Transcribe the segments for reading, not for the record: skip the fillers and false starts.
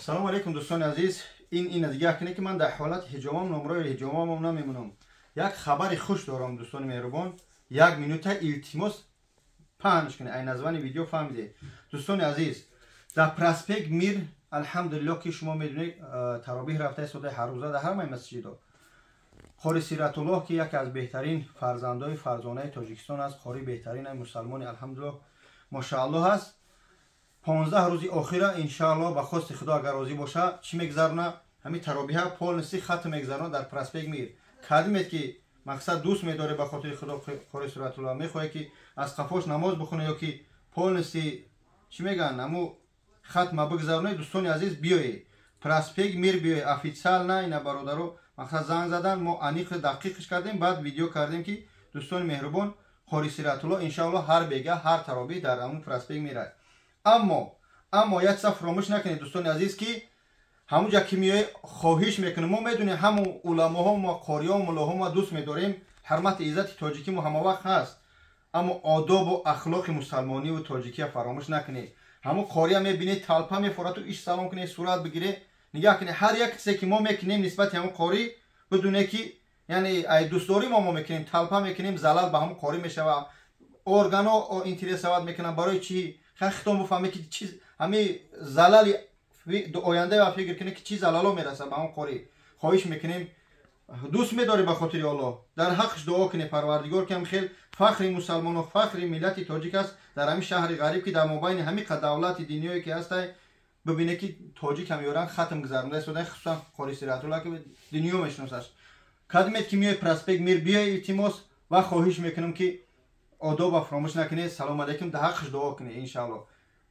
Салому алейкум, дӯстони азиз. Ин дигар кине ки ман дар ҳолати ҳиҷомам, номрои ҳиҷомамам намемонам. Як хабари хуш дорам, дӯстони меҳрубон. Як минута, илтимос, паҳнш кунед. Ай названи видео фаҳмиде. Дӯстони азиз, дар проспект Мир, алҳамдулиллоҳ, ки шумо медонед, таробиҳ рафта истода ҳаррӯза дар ҳамаи масҷидо. Қори Сиратуллоҳ, ки яке аз беҳтарин фарзандои фарзонаи Тоҷикистон аст, қори беҳтарин, мусалмони, алҳамдулиллоҳ, мошааллоҳ аст. 15 рӯзи охира, иншааллоҳ, ба хости Худо, агар розӣ боша, чӣ мегзарона? Ҳамин таробиҳа полностью хатм мегзарона дар проспект Мир. Кадимед ки мақсад дӯст медоре, ба хотири Худо қори Суратуллоҳ мехоҳе ки аз қафош намоз бихоне ё ки полностью, чӣ мегӯянд, ҳаму хатма бигзаронед, дӯстони азиз, биёед проспект Мир, биёед официально. Ина бародаро мақсад занг задан, мо аниқ дақиқш кардем, баъд видео кардем, ки дӯстони меҳрубон, қори Сиратулло иншааллоҳ ҳар бега, ҳар таробиҳ дар ҳамун проспект мерад. Аммо як чиза фуромӯш накунед, дӯстони азиз, ки ҳамунҷа ки меои, хоҳиш мекунем, мо медонем, ҳамун уламоҳо мо, қориё, муллоҳо мо дӯст медорем, ҳурмати иззати тоҷикӣ мо ҳамавақт ҳаст, аммо одобу ахлоқи мусалмониву тоҷикия фаромӯш накунед. Ҳамун қория мебинед, толпа мефорату иш салом кунед, сурат бигире. Нигаҳ кунед, ҳар як чизе ки мо мекунем нисбати ҳамун қорӣ, бидуне ки яъне ай дӯстдорӣ мо мекунем, толпа мекунем, залал ба ҳамун қорӣ мешава, органо интересовать мекунам. Барои чӣ? Хитон буфаҳме ки чиз ҳами залали оянда ва фикр кунед, ки чӣ залало мерасад ба ҳамун қорӣ. Хоҳиш мекунем, дӯст медорӣ, ба хотири Аллоҳ дар ҳаққш дуо кунед, Парвардигор ки ҳам хел фахри мусалмону фахри миллати тоҷик аст дар ҳамин шаҳри ғариб, ки дар мобайни ҳамин қад давлати дунёе ки ҳастай, бибине ки тоҷик ҳам ёран хатм гузаронда истода, хусусан қори Сиратулла, ки дунё мешиносаш. Кадимед ки меои проспект Мир, биёи, илтимос, ва хоҳиш мекунам, ки одоба фаромӯш накунед. Салому алейкум, дар ҳаққш дуо кунед, иншааллоҳ.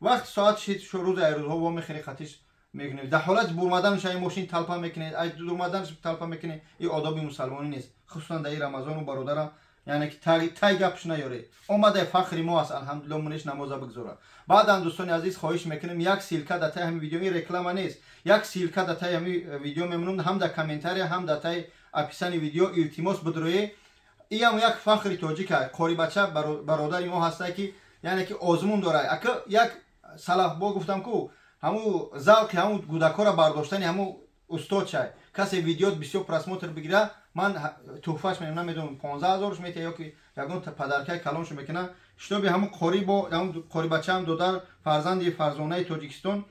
Вақти соат шид, рӯз ай рӯзҳо во мехӯри, хатиш мекунед. Дар ҳолати бурмаданаш ай мошин толпа мекунед, ай дурмаданаш толпа мекунед. Ин одоби мусалмонӣ нест, хусусан дар ин Рамазону. Бародарам, яъне ки тай гапш наёре, омадай, фахри мо аст, алҳамдулилло, мунеш намоза бигзора. Баъдан, дӯстони азиз, хоҳиш мекунем, як ссылка дар таи ҳамин видео, ин реклама нест, як ссылка дар таи ҳамин видео мемонам, ҳам дар комментария, ҳам дар таи описании видео. Илтимос, бидроe. Иам як фахри тоҷика, қорибача, бародари мо ҳастай, ки яъне ки озмун дорад. Ака, як салаф бо гуфтам ку, ҳаму завқи ҳаму кӯдакҳоро бардоштани ҳаму устод чай. Касе видеот бисёр просмотр бигира, ман туҳфаш менам, намедонам, 15 ҳазорш метия ё ки ягон подаркаи калоншо мекунам, шитоби ҳаму қори бо ҳаму қорибачаам, додар, фарзанди фарзонаи Тоҷикистон,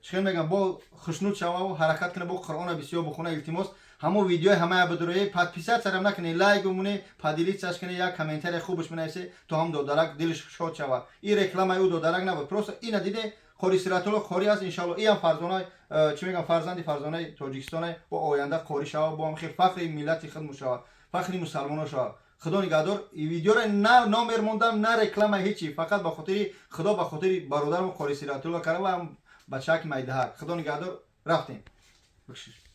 чӣ хел мегам, бо хушнуд шававу ҳаракат кунад, бо Қуръона бисёр бихона. Илтимос, ҳамон видеои ҳамая бидурое, подписаться рам накунед, лайк бимоне, поделиться ш кунед, як комментария хубаш бинависе, то ҳам додарак дилаш шод шавад. Ин рекламаи ӯ додарак набуд, просто ина диде, қори Сиратулло қори аст, иншалло, иам фарзона, чӣ мегам, фарзанди фарзонаи Тоҷикистона, бо оянда қорӣ шавад, бо ҳам хел фахри миллати худ мешавад, фахри мусалмоно шавад. Худо нигаҳдор. Видеоро на номер мондам, на реклама, ҳечи, фақат ба хотири Худо, ба хотири бародарам қори Сиратулло кара ва ҳам бачаки майдаҳак. Худо нигаҳдор, рафтем. Бикшиш.